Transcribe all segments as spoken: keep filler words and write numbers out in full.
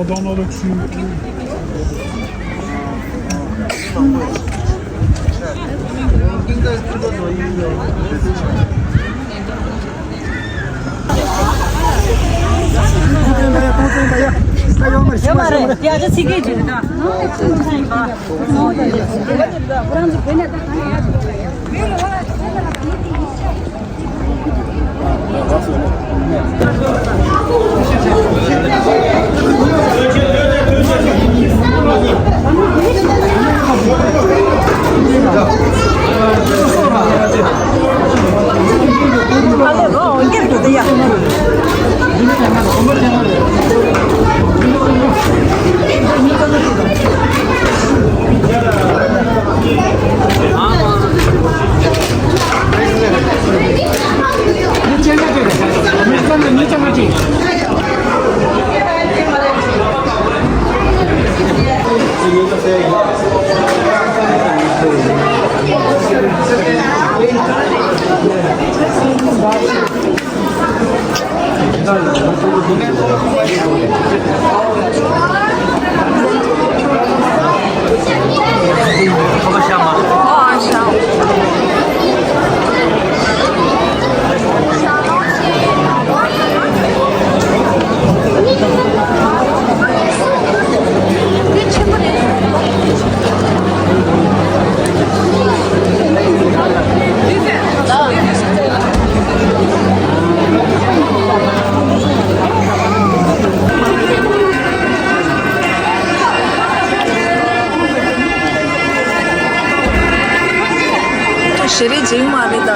Dans notre ཞེ་རེ་ཇིང་མ་རེད་ད།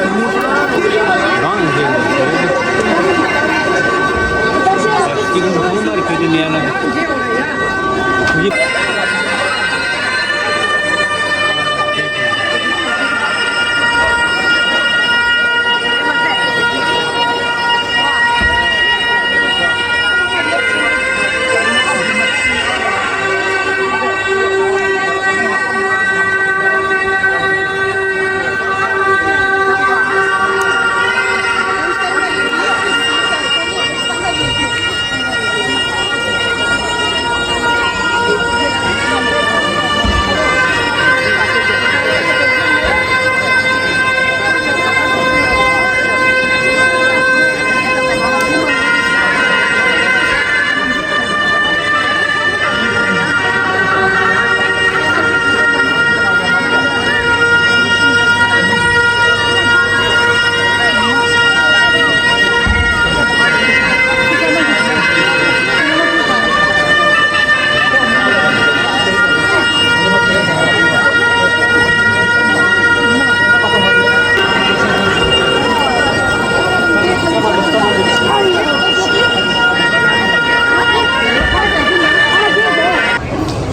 རང་ཡིན་ཟེར་ནས་ཞེ་རེ། སྐྱིད་སྡུག་ཁོང་མར་ཁྱོད་ཀྱི་མེད་ན།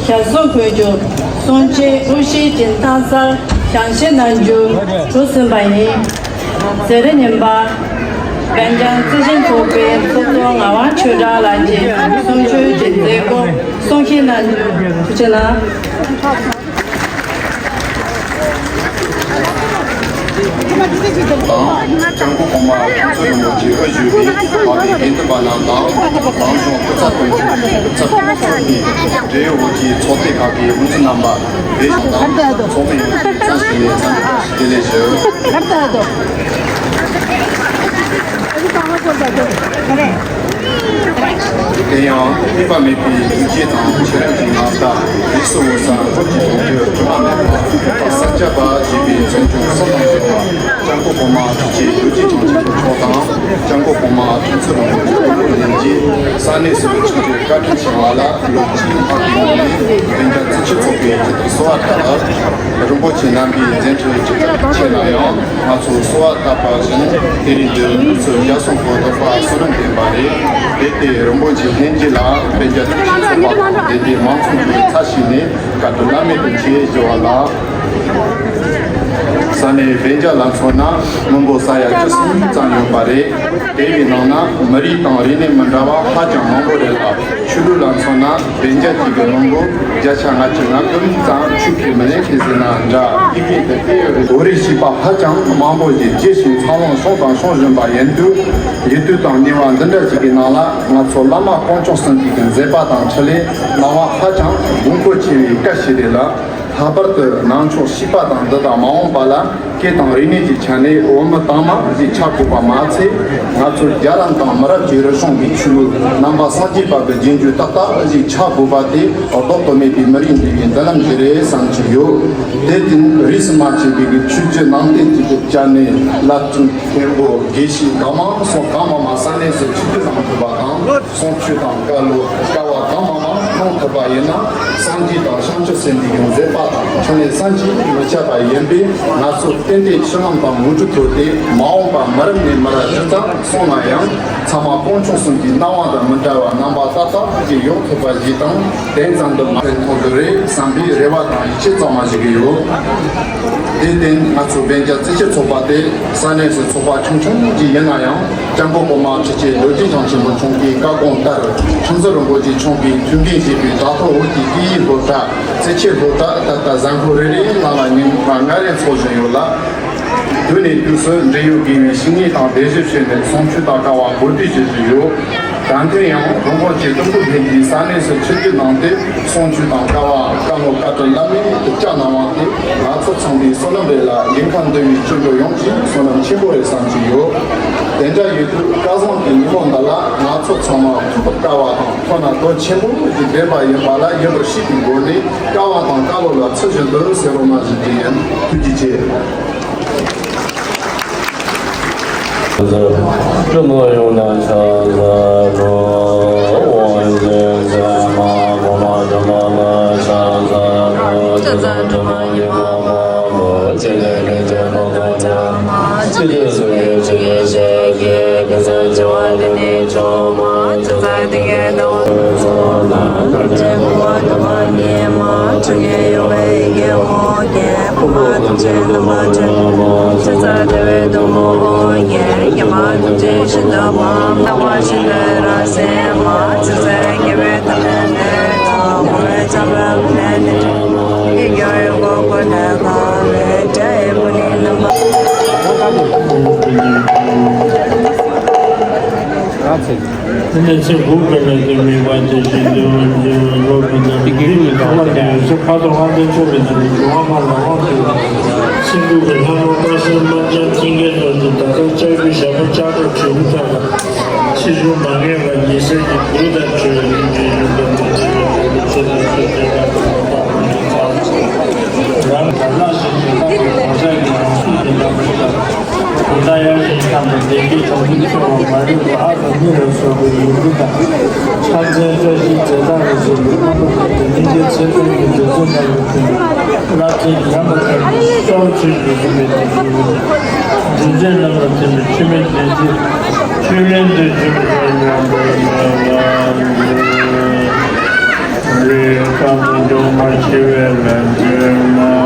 ཞབས་སོར་འཁོད་རྒྱུ། གསུང་ཆོས་དབུ་བཞུགས་ཀྱི་མཐའ་སར་བྱང་ཞིང་གནང་རྒྱུ་གྲུ་ཟིན་པ་ཡིན། ཟེར་རིན་ཉིན་པ། སྦེལ་ཇམ་རྩི་ཤིང་ཚོགས་པའི་ཚོགས་གཙོ་ངག་དབང་ཆོས་གྲགས་ལགས་ཀྱིས་གསུང་ཆོས་ཀྱི་མཛད་སྒོ་གསུང་བཤད་གནང་རྒྱུ་ཐུགས་རྗེ་གནང་། དང་། སྐྱབས་མགོན་གོང་མ་ཁྱུང་མཚར་རིན་པོ་ཆེ་དབུ་བཞུགས་པའི་འབངས་པའི་དགེ་འདུན་པ་རྣམས་དང་། རང་གཞུང་སྐུ་ཚབ་དོན་གཅོད་སྐུ་ཚབ་ཚོགས་གཉིས་འབྲེལ་ཡོད་ཀྱི་ཚོགས་སྡེ་ཁག་གི་དབུ་འཛིན་རྣམ་པ། དེ་བཞིན་དང་ཚོགས་མི་ཡོངས་ཀྱི་བཀྲ་ཤིས་བདེ་ལེགས་ཞུ། དེ་ཡང་དམིགས་པ་མེད་པའི་གདུལ་བྱའི་དང་ཆོས་ལུགས་ཀྱི་ངག་རྟ། རིས་སུ་འོད་གསལ་འཁོར་གྱི་སྡོང་པོ་དྲི་མ་མེད་པ། ས་སྐྱ་པ་ཞེས་པའི་ཚོགས་ཆུང་གསུམ་ལ་འབྲེལ་བ། སྐྱབས་མགོན་གོང་མ་ཐུགས་རྗེ་རྡོ་རྗེ་འཆང་ཆེན་མཆོག་དང་། སྐྱབས་མགོན་གོང་མ་ཁྱུང་མཚར་རིན་པོ་ཆེ་སྐུ་ཕྲེང་བརྒྱད་ཅུ། ས་གནས་སུ་ཆིབས་བསྒྱུར་བཀའ་དྲིན་ཆེ་བ་ལ་ལོ་གཅིག་ལྷག་གི་རིང་ནས་སྤུན་ཟླ་རྩི་ཤིང་ཚོགས་པའི་ཁྱེད་ཚོར་གསོལ་བ་བཏབ། རིན་པོ་ཆེ་རྣམ་པའི་མཛད་འཕྲིན་ཇི་ལྟར་ཆེ་ན་ཡང་། ང་ཚོས་གསོལ་བ་བཏབ་པ་བཞིན་དེ་རིང་འདིར་དངོས་སུ་རྒྱ་གསུང་གི་བསྟོད་པ་གསོལ་རས་འདེབས་པ་རེད། དེ་ལྟར་རིན་པོ་ཆེའི་ལྷན་རྒྱས་ལ་སྤུན་ཟླ་ཐུགས་རྗེ་ཆེ་ཚོགས་པ་དང་དེ་འདྲའི་མང་ཚོགས་ཀྱི་ཚབ་ཞུས་ནས་བཀའ་དྲིན་བླ་མེད་དུ་ཆེ་ཞུ་བ་ལ། ས་གནས་བན་ཇ་ལ་མཚོན་ན་སྔོན་པོ་ས་ཡ་བཅུ་གསུམ་ཙམ་ཡོད་པ་རེད། དེ་བའི་ནང་ན་མི་རིགས་དང་རིག་གནས་མི་འདྲ་བ་ཧ་ཅང་མང་པོ་རེད་ལ། ཆོས་ལུགས་ལ་མཚོན་ན་བན་ཇ་གཅིག་གི་ལུང་པོ་བརྒྱ་ཆ་ལྔ་བཅུ་ང་བདུན་ཙམ་ཆོས་ཁས་མི་ལེན་མཁན་ཟེར་ན་འདྲ། དེ་གས་དེ་ལྟ་ཡོད་རེད། བོད་རིགས་བྱིས་པ་ཧ་ཅང་མང་པོ་ཞིག་རྒྱས་ཤིང་འཚར་ལོངས་བྱུང་དང་འབྱུང་བཞིན་པ་ཡིན་དུས། ཡུལ་དུས་དང་ཉེ་བ་འདི་འདྲ་ཞིག་གི་ནང་ལ་ང་ཚོ་བླ་མ་དཀོན་མཆོག་གསུམ་གྱི་མཛད་པ་དང་འཕྲིན་ལས་གནང་བ་ཧ་ཅང་དགོས་མཁོ་ཆེ་བའི་སྐད་ཞིག་རེད་ལ། ལྷག་པར་དུ་ནང་ཆོས་བྱིས་པ་དང་འདི་དང་མ་འོངས་པ་ལ་སྐད་དང་རིག་གནས་ཀྱི་ཆ་ནས་འོས་མི་དྭངས་མ་ཞིག་ཆགས་དགོས་པ་མ་ཚད། ང་ཚོ་རྒྱལ་རབས་དང་མི་རབས་ཀྱི་རིག་གཞུང་གི་ཆོས་ལུགས་ནང་པ་སངས་རྒྱས་པ་གི་རྗེས་འཇུག་ཏག་ཏག་ཞིག་ཆགས་དགོས་པ་དེ་ལྡོག་ཏུ་མེད་པའི་མི་རིགས་འདི་གའི་མདུན་ལམ་ཞིག་རེད་བསམ་གྱི་ཡོད། དེར་བརྟེན་རིས་སུ་མ་ཆད་པའི་གི་ཆོས་བརྒྱུད་ནང་བསྟན་གྱི་གི་ཆ་ནས་བླ་སྤྲུལ་མཁན་པོ་དགེ་བཤེས་གང་མང་སོགས་གང་མང་མང་ས་གནས་སུ་ཆིབས་བསྒྱུར་གནང་ཐུབ་པ་དང་། གསུང་ཆོས་དང་བཀའ་སློབ་དཀའ་བ་གང་མང་མང་གནང་ཐུབ་པ་ཡིན་ན། སངས་རྒྱས་དང་བྱང་ཆུབ་སེམས་དཔའི་མཛད་པ་དང་འཕྲིན་ལས་བསམ་གྱིས་མི་ཁྱབ་པ་ཡིན་པས། ང་ཚོ་ཏན་ཏན་ཕྱི་ནང་དང་མུ་འབྲེལ་ཐོག་སྟེ་མ་འོངས་པ་མི་རབས་ནས་མི་རབས་ཇི་ཙམ་སོང་ན་ཡང་། ཚང་མ་དཀོན་མཆོག་གསུམ་གྱི་སྣང་བ་དང་མི་འདྲ་བ་རྣམ་པ་ཏག་ཏག་ཅིག་ཡོང་ཐུབ་པ་ཞིག་དང་། དེང་ཙམ་དུ་མ་ཕན་ཐོགས་རྒྱུ་རེད་བསམ་པའི་རེ་བ་དང་ཡིད་ཆེས་གཙང་མ་ཞིག་ཡོད། དེར་བརྟེན་ང་ཚོ་བན་ཇ་རྩེད་ཆས་ཚོགས་པ་དེ་ས་གནས་སུ་ཚོགས་པ་ཆུང་ཆུང་ཅིག་ཡིན་ན་ཡང་། སྐྱབས་མགོན་པདྨ་ཁྲི་ཆེན་ལོ་རྒྱུས་ཞིང་ཆེན་པོ་མཆོག་གི་བཀའ་དགོངས་ལྟར། ཁྲིམས་ཟུར་རིན་པོ་ཆེ་མཆོག་གིས་མཐུན་རྐྱེན་བྱས་པའི་དྲ་ཐོག་འོག་གི་སྐད་ཡིག་སློབ་གྲྭ། རྩེད་ཆས་སློབ་གྲྭ། ད་ལྟ་གཟའ་འཁོར་རེ་རེའི་ནང་ལ་ཉིན་གང་ལྔ་རེ་འཚོགས་བཞིན་ཡོད་ལ། དུས་ནས་དུས་སུ་འབྲེལ་ཡོད་དགེ་བའི་བཤེས་གཉེན་དང་བདེ་ཞིབ་བྱས་ནས་གསུང་ཆོས་དང་དཀའ་བ་གོ་སྒྲིག་བྱེད་བཞིན་ཡོད། ད་ཐེངས་ཡང་རིན་པོ་ཆེ་ཀྲུང་གོ་ཕན་གྱི་ས་གནས་སུ་ཆིབས་བསྒྱུར་གནང་སྟེ། གསུང་ཆོས་དང་དཀའ་བ་བཀའ་སློབ་བཀའ་དྲིན་བླ་མེད་དུ་བསྐྱངས་གནང་བ་དེ་ང་ཚོ་ཚང་མའི་བསོད་ནམས་རེད་ལ། ཉིན་གང་འདི་བའི་སྤྱི་འགྲོ་ཡོངས་ཀྱི་བསོད་ནམས་ཆེན་པོ་རེད་བསམ་གྱི་ཡོད། དེ་འདྲ་ཡོད་དུས་སྐལ་བཟང་གི་ཉིན་མོ་འདི་ལ་ང་ཚོ་ཚང་མ་ཐུགས་དཀའ་བ་དང་ཐོག་ན་དོན་ཆེན་པོ་ཞིག་ལྡན་པ་ཡིན་པ་ལ་ཡིད་པར་བྱེད་པའི་སྒོ་ནས། དཀའ་བ་དང་བཀའ་སློབ་ལ་ཚུལ་བཞིན་དུ་གསན་རོགས་གནང་ཞུ་རྒྱུ་ཡིན། ཐུགས་རྗེ་ཆེ། སྤྲིན་ནག་ཡུལ་ན་ཤར་ཟེར་རོ། དབང་ལྡན་ཟེར་མ་གོང་མ་དུ་མ་ལ་ཤར་ཟེར་རོ། ཅི་ཟེར་དྲི་མ་ཡི་མ་མ་མོ། ཅི་ལས་ལས་ཀྱང་མ་གོ་ཅང་མ། ཅི་ལས་སུ་ཡོད་ཅི་ལས་ཤར་གྱི། ག་ས་ཅི་བ་དི་ནི་ཅོ་མ། ཅི་ས་དི་གེ་དོ་ཚོ་ན། ལ་ཅི་གོ་བ་དུ་མ་ཉི་མ། ཅི་གེ་ཡོ་བེ་གེ་མོ། དེ་ནས་ཚེ་འགུགས་པའི་ལས་དེ་དམིགས་པ་དེ་བཞིན་དུ་འདུལ་བའི་སློབ་དཔོན་རྣམས་ཀྱིས་དེ་ལ་དགོངས་པ་དེ་ཡོད་ཚད་ཁ་དོག་ལྔ་ལྡན་མཆོག་གི་ཚུལ་གྱི་འབྱུང་བ་མ་ལ་དབང་དུ་ལ། སེམས་ཀྱི་ལྷ་མོ་དཔལ་སེང་མ་ལྕམ་ཅིང་གེ་ལོ་ནི་ད་ལྟ་ལྕགས་ཀྱུ་ཞྭ་མོ་ལྕགས་སྒྲོག་དྲིལ་བུ་ལྟ་བུ། ཕྱི་ཕྱོགས་མ་ངེས་པ་ཉི་ཟེར་གྱི་འབྲུ་དང་བྲལ་བའི་གླིང་གའི་ཡུལ་དུ་མ་ཆེ་བའི་ཆོས་དང་ཆོས་ཅན་དང་དུ་མ་དང་མ་ཡིན་ཙང་། རང་གར་ལ་ཞིག་དེ་དག་གི་གང་ཟག་གི་རང་ཚུགས་ཀྱི་རྣམ་པར་ཤར། གང་ཟག་ཡར་ཞིང་ཁམས་དང་བདེ་སྐྱིད་བྱང་ཆུབ་ཚོལ་བ་མ་རིག་པ་ཨ་དང་ནི་ལ་སོགས་པའི་ཡོན་ཏན་དང་། ཕྱག་འཚལ་བཀྲ་ཤིས་རྫས་བདག་ལ་སོགས་པའི་རྣམ་པ་ཀུན་ཏུ་སྙིང་རྗེ་ཚད་མེད་ཀྱི་འདོད་ཚུལ་རྣམས་ལ་བརྟེན་ནས་རླབས་ཆེན་ཉམས་པ་ཐམས་ཅད་གསལ་བར་ཆོས་ཀྱི་རིམ་པས་བསྟན་ཏེ། རྒྱུ་མཚན་རྣམས་ལ་བརྟེན་པའི་འཆི་མེད་བདེ་གཤེགས་ཆོས་གླིང་དུ་འབྱོན་པའི་ཉམས་པ་ཡིན་པ་ལ། རིགས་ཁམས་འབྱུང་བ་ཞི་བའི་ལྷ་འདྲེ་མ།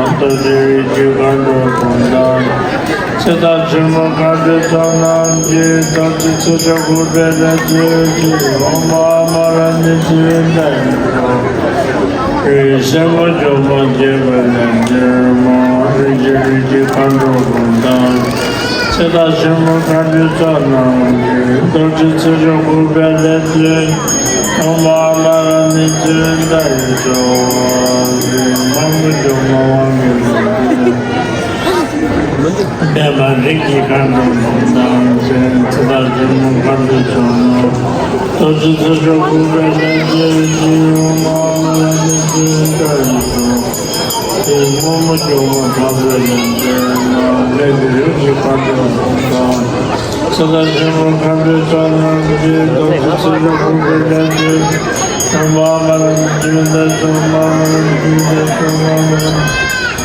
རྡོ་རྗེ་རིགས་ཀྱི་མཁའ་འགྲོ་ཀུན་དང་། ཚེ་དང་ཕྱི་མ་མཁའ་འགྲོའི་ཚོགས་རྣམས་ཀྱིས། རྡོ་རྗེ་ཚེ་མཆོག་འགུགས་པའི་ལྷ་མཛེས་ཀྱིས། ཨོཾ་ཨཱཿ་མ་ར་ཎི་སིདྡྷི་ཧཱུྃ། རིགས་སྲས་མོ་མཆོག་མ་སྐྱེས་པའི་ལྷ་འདྲེ་མ། རིན་ཆེན་རིགས་ཀྱི་མཁའ་འགྲོ་ཀུན་དང་། ཚེ་དང་ཕྱི་མ་མཁའ་འགྲོའི་ཚོགས་རྣམས་ཀྱིས། རྡོ་རྗེ་ཚེ་མཆོག་འགུགས་པའི་ལྷ་མཛེས། ཨོཾ་ཨཱཿ་མ་ར་ཎི་སིདྡྷི་ཧཱུྃ། མ་མོ་མཆོག་མ་དབང་གི་ལྷ་མཛེས། པདྨ་རིགས་ཀྱི་མཁའ་འགྲོ་ཀུན་དང་། ཚེ་དང་ཕྱི་མ་མཁའ་འགྲོའི་ཚོགས་རྣམས། རྡོ་རྗེ་ཚེ་མཆོག་འགུགས་པའི་ལྷ་མཛེས་ཀྱིས། ཨོཾ་ཨཱཿ་མ་ར་ཎི་སིདྡྷི་ཧཱུྃ། ཨོཾ་མ་མོ་མཆོག་མ་དམ་པའི་ལྷ་འདྲེ་མ། ལས་ཀྱི་རིགས་ཀྱི་མཁའ་འགྲོ་ཀུན་དང་། ཚེ་དང་ཕྱི་མ་མཁའ་འགྲོའི་ཚོགས་རྣམས་ཀྱིས། རྡོ་རྗེ་ཚེ་མཆོག་འགུགས་པའི་ལྷ་མཛེས། ཨོཾ་ཨཱཿ་མ་ར་ཎི་སིདྡྷི་ཧཱུྃ། ཨོཾ་ཨཱཿ་མ་ར་ཎི་སིདྡྷི་ཧཱུྃ། ཨོཾ་ཨཱཿ་མ་ར་ཎི།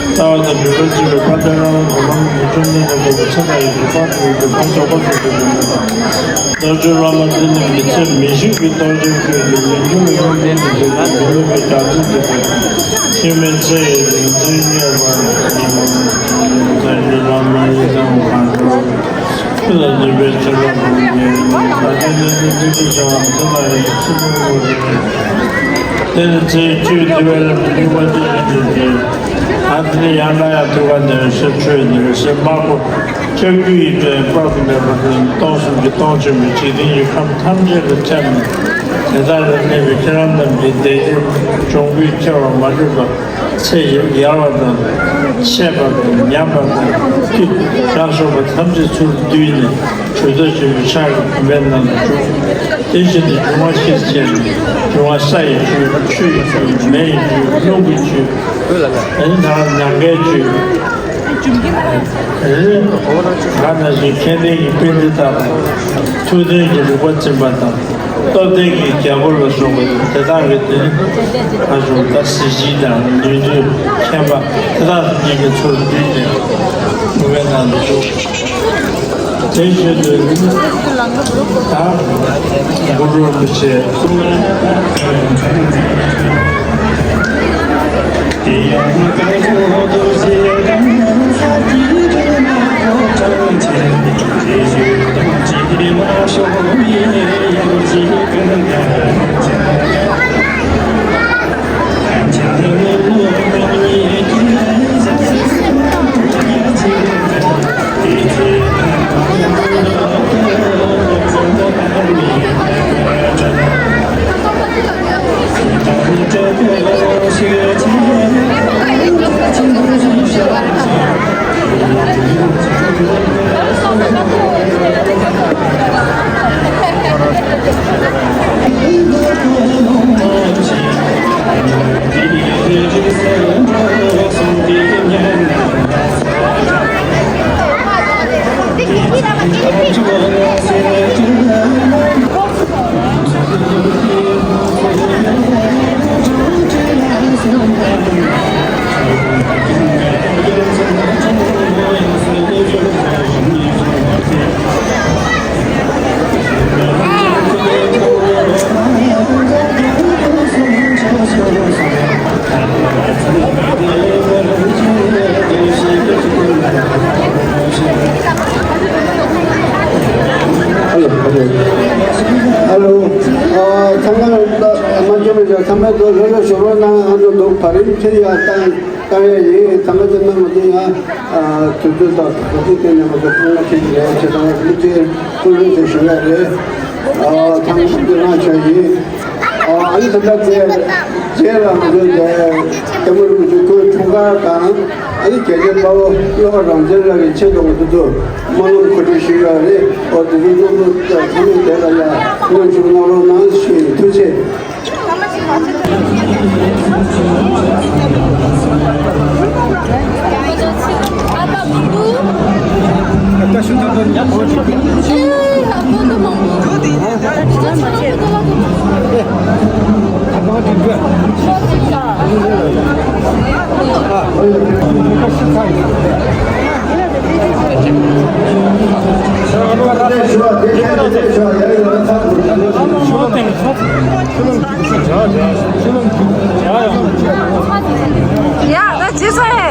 ལྟ་བ་དང་སྒྲུབ་པ་གཅིག་པའི་དཔལ་ལྡན་བླ་མ་གོང་མ་རིན་པོ་ཆེ་བཅོམ་ལྡན་འདས་མགོན་པོ་ཚེ་དང་ཡི་དམ་དཔལ་དུ་ཡོད་པའི་གོ་ཆོད་པ་དང་ལྡན་པ་དང་། རྣལ་འབྱོར་བླ་མ་འདི་རྣམས་ཀྱི་ཚེ་མི་ཞིག་གི་རྟོགས་བརྗོད་ཁྱོད་ཀྱི་ལུས་འགྱུར་ལ་ཡོན་ཏན་གྱི་ཚེ་དང་ཡོན་ཏན་གྱི་རྒྱ་མཚོ་འདི་དང་། ཤི་མེད་ཚེ་ཡི་རིག་འཛིན་མཉེས་པ། རྣལ་འབྱོར་བླ་མ་ཡི་དམ་གང་འགྲོ། ཆོས་ལ་འདུན་པའི་ཆོས་གྲོགས་ཀུན་གྱིས། བདག་གི་ལས་ནི་ཏིག་ཏིག་བྱ་བ་མཐོང་ལ་ཡི་ཆོས་མོས་གུས་ལས། དེ་ནི་ཚེ་བཅུད་འདི་བས་ལ་མི་འགྱུར་བ་འདི་ཡིན་ཏེ། ཨ་ཏི་ལི་ཡང་ན་ཡང་ཐུགས་ཀ་ནས་ཤེས་ཆོས་ནི་ཤེས་དམར་པོ་ལྕགས་ཀྱུ་ཡི་སྒྲས་དཔག་ཏུ་མེད་པ་ནི་སྟོང་གསུམ་གྱི་སྟོང་ཆེན་པོའི་འཇིག་རྟེན་གྱི་ཁམས་ཐམས་ཅད་ལ་ཁྱབ་ནས། དེ་དག་ལ་གནས་པའི་ཁྱེད་རང་རྣམས་ཀྱི་བདེ་སྐྱིད་འབྱུང་པོས་ཁྱེར་བར་མ་གྱུར་པ། ཚེ་ཡར་བ་དང་། ཆད་པ་དང་། ཉམས་པ་དང་། སྐྱིད་ལ་སོགས་པ་ཐམས་ཅད་ཚུར་བསྡུས་ནས་གྲུབ་མཐའ་ཆེན་པོའི་ཕྱག་གི་བུམ་པའི་ནང་དུ་བཅུག་དེ་བཞིན་དུ་འབྱུང་བ་ཤེས་བྱས་ནས་འབྱུང་བ་ས་ཡི་བཅུད། ཆུ་ཡི་བཅུད། མེ་ཡི་བཅུད། རླུང་གི་བཅུད། ཨ་ནི་ད་ནམ་མཁའི་བཅུད། ཨ་ནི་ད་ནང་བཞིན་མཁྱེན་ལྡན་གྱི་པཎྜི་ཏ་དང་། ཐུབ་བསྟན་གྱི་རིག་པ་འཛིན་པ་དང་། སྟོབས་ལྡན་གྱི་རྒྱལ་པོ་ལ་སོགས་པ་དེ་དག་གི་དེ་ནི་ཨ་ཞོ་ད་གཟི་བརྗིད་དང་ནུས་མཐུ་མཁྱེན་པ་དེ་དག་ཐམས་ཅད་ཀྱི་ཚུལ་བསྟན་ནས་བུམ་པའི་ནང་དུ་བཅུག་དེ་བཞིན་དུ་ད་གུ་རུ་རིན་པོ་ཆེ། ཨ་ལོ། ཨ་ཚང་མ་མ་འཇོན་པའི་ཚང་མས་དོ་ལོ་ལོ་ཞོར་བ་ནང་ཨ་འགྲོ་འདུག་བར་རིམ་ཁྱེར་ཡ་བཏང་བཏང་ཡ་ཡིན། ཚང་མ་ཚང་མ་མ་འཇོན་ཡ། ཨ་དུས་ཚོད་དང་ག་དུས་བསྟན་ནས་མ་འགྲོ་ཚང་མ་ཁྱེར་གྱི་རེད། ཁྱེད་ཚང་མ་ལུས་རྩལ་ཀུན་སློང་དུ་ཞུ་ཡ་རེད། ཨ་ཚང་མ་འཇོན་ན་ཆ་ཡིན། ཨ་ནི་ད་ལྟ་རྗེས་རྗེས་ལ་ང་ཚོའི་རྒྱལ་བའི་སྐུ་འཁྲུངས་སྐར་དང་། ཨ་ནི་རྒྱལ་གཅེས་དཔའ་བོ་བློ་དགའ་རང་བཙན་ལགས་ཀྱི་ཆེད་དུ་ང་ཚོ་ཚོ་སྨོན་ལམ་གོ་སྒྲིག་ཞུས་ཡོད་རེད། ཨོ་དེ་ཚོ་ཚོ་ཚོ་ཚང་མས་དེ་ལ་ཡ་སྔོན་བྱུང་གནང་རོགས་གནང་ཞུ་ཡིན། ཐུགས་རྗེ་ཆེ། ཡ་ད་ཅི་ཟེར།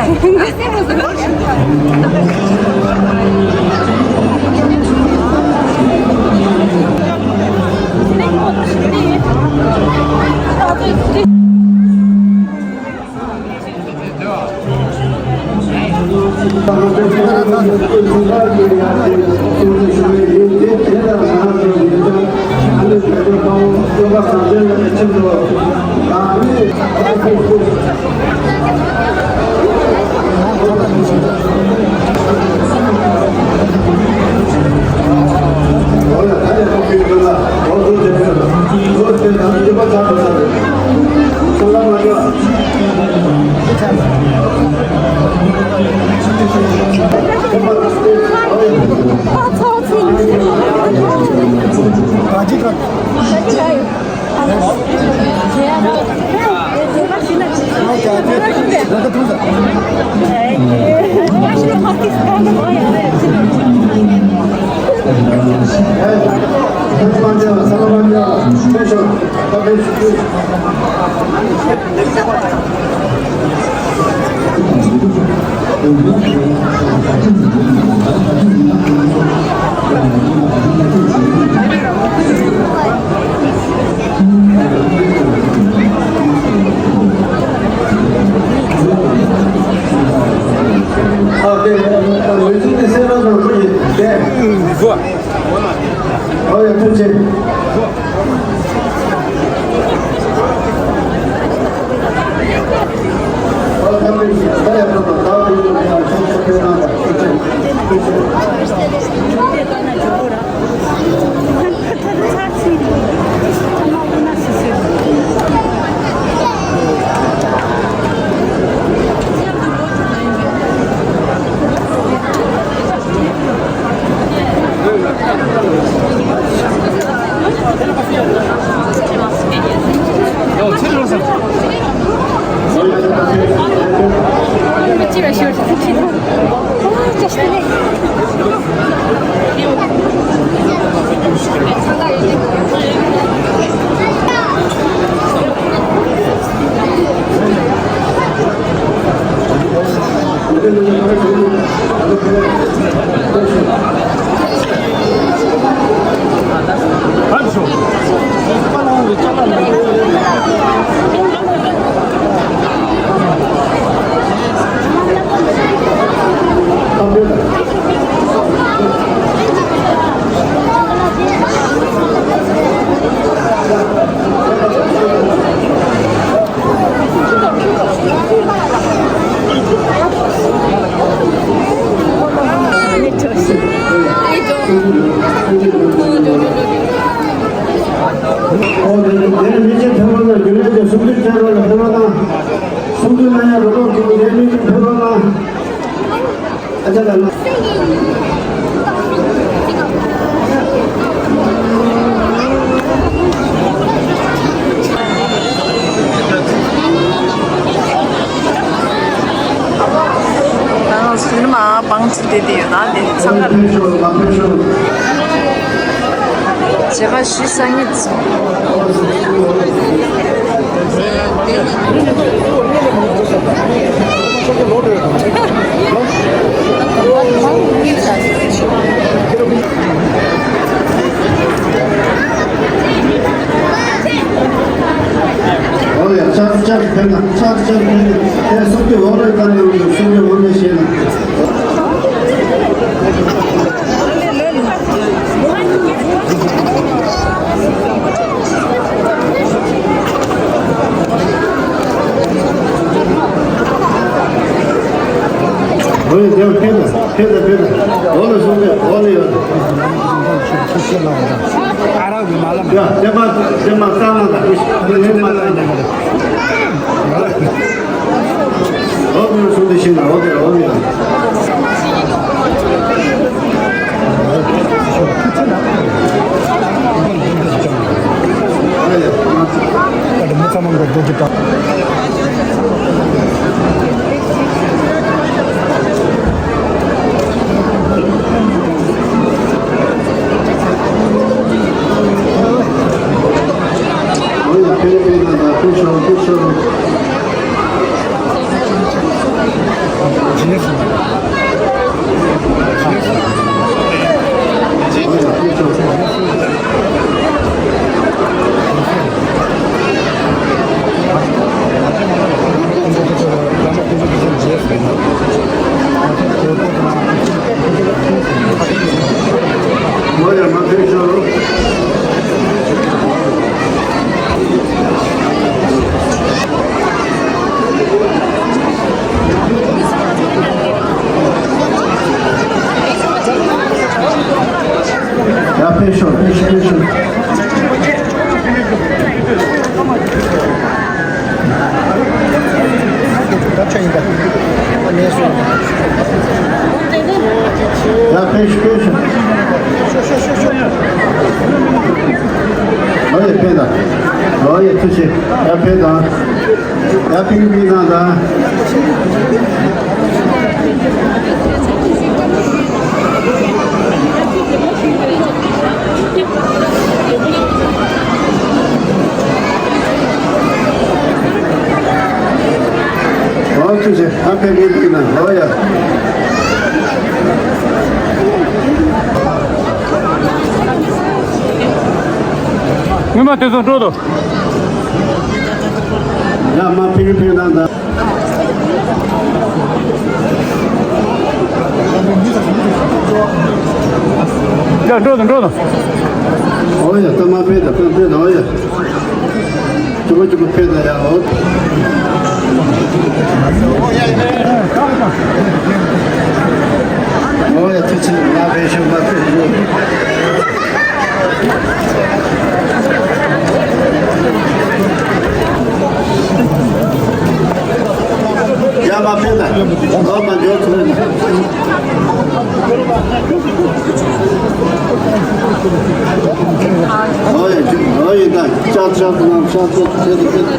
ཨ་ཀེ། ཨ་མི་ཚོགས་ཀྱི་སེམས་པ་དང་ཐུགས་ཀྱི་བདེ། ཨོ་ཡ་ཐུགས་རྗེ་ཆེ། ཨོ་དེ་ནི་དེ་ནི་མི་ཚེ་འཕེལ་བ་དང་རྒྱུན་ལས་ཀྱི་སུམ་ཅུ་བཅར་བ་ལ་ཕན་པ་དང་། སུམ་ཅུ་ན་ཡང་རོ་ལོག་གི་ལས་མི་ཚེ་འཕེལ་བ་དང་། ཨ་ཅག་ལ་ལ། ང་ཚོ་ནི་མ་པང་ཚུགས་བསྡད་དེ་ཡོད་ན་དེ་འཚང་ཁ་རེད། བྱེད་པ་ཞུས་ས་ངེས་སོང་། ཨོ་ཡ། ཆག་ཆག་ཕན་ན་ཆག་ཆག་ཕན་ན་ཨེ་སུམ་ཅུ་འོག་ལས་བཏང་ཡོང་དུས་སུམ་ཅུ་འོག་ལས་བཤད་ན། ཨོ་ཡ། དེ་ཕན་ན་ཕན་ན་ཕན་ན་འོག་ལས་སུམ་ཅུ་འོག་ལས་ཡོད། ཡ། དེ་མ་དེ་མ་གཙང་མ་དང་དེ་མ་གཙང་མ། འོག་ལས་སུམ་ཅུ་ཤེས་ན་འོག་ལས་འོག་ལས། ཡ། ཕེབས་ཤོག་ཕེབས་ཤོག་ཕེབས་ཤོག་ཡ། ཕེབས་ཤོག་ཕེབས་ཤོག་ཨོ་ཡ། ཕེབས་དང་། ཨོ་ཡ། ཐུགས་རྗེ་ཆེ། ཡ། ཕེབས་དང་། ཡ། ཕེབས་ཕེབས་དང་དང་། སྔོན་མ་དེ་ཚོ་འགྲོ་དོ། ཡ་མ་ཕིར་ཕིར་ན་ད། ཡ་འགྲོ་དོ་འགྲོ་དོ། ཨོ་ཡ་ད་མ་ཕེ་ད་ཕེ་ཕེ་ད་ཨོ་ཡ། ཅུ་གུ་ཅུ་གུ་ཕེ་ད་ཡ་ཨོ། ཨོ་ཡ་ཐུགས་ཆེ་མ་ཕེ་ཤུ་མ་ཕེ་ཤུ། ཡ་མ་ཕེ་ད། ཨོ་མ་འཇོག་ཐུབ་ན། ཨོ་ཡ་ཅི་ཨོ་ཡ་ད་ཅག་ཅག་ན་ཅག་ཅག་ཕེ་ད་ཕེ་ད།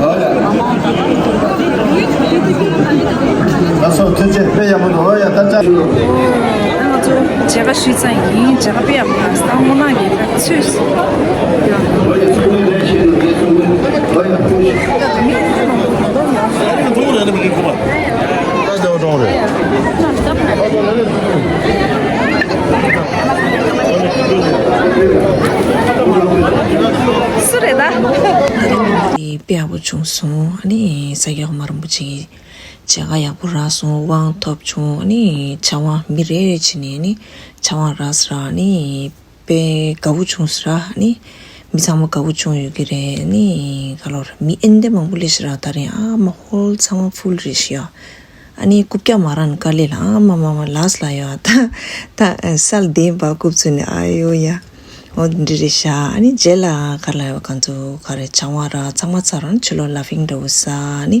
ཨོ་ཡ། ལགས་སོ་ཐུགས་རྗེ་དཔེ་ཡག་པོ་འདུག་ཨོ་ཡ་ད་ཅག་ང་ཚོ་མཇལ་ཁ་ཞུས་ཚར་ཡིན། མཇལ་ཁ་དཔེ་ཡག་པོ་རག་སོང་། སྔོ་ནག་གི་ཚོས། ཨོ་ཡ་ཚོ་ལས་ཤེས་ནས་ཚོ་ཨོ་ཡ་ཁུ་ཤི། སུ་རེད་ད། དཔེ་ཡག་པོ་བྱུང་སོང་། ཨ་ནི་ས་སྐྱ་གོང་མ་རིན་པོ་ཆེ་གི་མཇལ་ཁ་ཡག་པོ་རག་སོང་། དབང་ཐོབ་བྱུང་། ཨ་ནི་ཕྱག་དབང་མི་རེ་རེ་བྱས་ནས་ཨ་ནི་ཕྱག་དབང་རག་སོང་ར། ཨ་ནི་དཔེ་དགའ་བོ་བྱུང་སོང་ར། ཨ་ནི་མི་ཚང་མ་དགའ་བོ་བྱུང་ཡོད་ཀྱི་རེད། ཨ་ནི་ག་ལོར་མི་ཨེ་འདྲ་མང་པོ་སླེབས་སོང་ར། ད་རེས་ཨ་མ་ཧོལ་ཚང་མ་ཕུལ་རེད་ཤག་ཡ། ཨ་ནི་རྐུབ་བཀྱག་མ་རག་ན་དཀའ་ལས་ལ། ཨ་མ་མ་མ་ལགས་ལ་ཡོད། ད་ད་སལ་བདེན་པ་རྐུབ་ཚུགས་ནས་ཨ་ཡོ་ཡ། འོ་འདི་འདྲ་རེད་ཤག་ཨ་ནི་རྗེས་ལ་ག་ལ་ཡོད་གང་ཚོ་ག་རེ་ཆང་བ་ར་ཚང་མ་ཚར་རང་ཕྱི་ལོགས་ལ་ཕིང་འདྲ་བོ་ཟ། ཨ་ནི་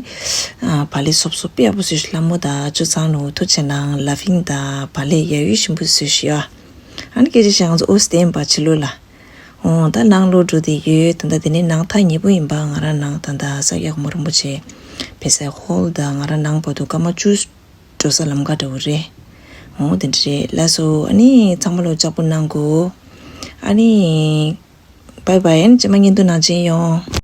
ཨ་བག་ལེབ་སོབ་སོབ་དཔེ་ཡག་པོ་བཟོས་ཤག་ལྷ་མོ་དང་ཅོ་ཚང་ནོ་ཐུགས་རྗེ་གནང་། ལ་ཕིང་དང་བག་ལེབ་ཡ་ཡུས་ཞིམ་པོ་བཟོས་ཤག་ཡ། ཨ་ནི་སྐད་ཆ་བཤད་ང་ཚོ་འོ་བསྟན་པ་ཕྱི་ལོགས་ལ། འོ་ད་ནང་ལོགས་འགྲོ་བསྡད་ཡོད། ད་ལྟ་དེ་ནས་ནང་ཐག་ཉེ་པོ་ཡིན་པ། ང་རང་ནང་ད་ལྟ་ས་སྐྱ་གོང་མ་རིན་པོ་ཆེ་ཕེབས་སའི་ཧོལ་དང་ང་རང་ནང་བར་དུ་སྐར་མ་བཅུ་འགྲོ་ས་ལམ་ཁ་འདྲ་བོ་རེད། འོ་དེ་འདྲ་རེད། ལགས་སོ། ཨ་ནི་ཚང་མ་ལོ་ལྕགས་པོ་གནང་གོ། ཨ་ནི་བྷའི་བྷའི། ཨ་ནི་རྗེས་མ་བརྙན་ཐུང་ནང་མཇལ་ཡོང་།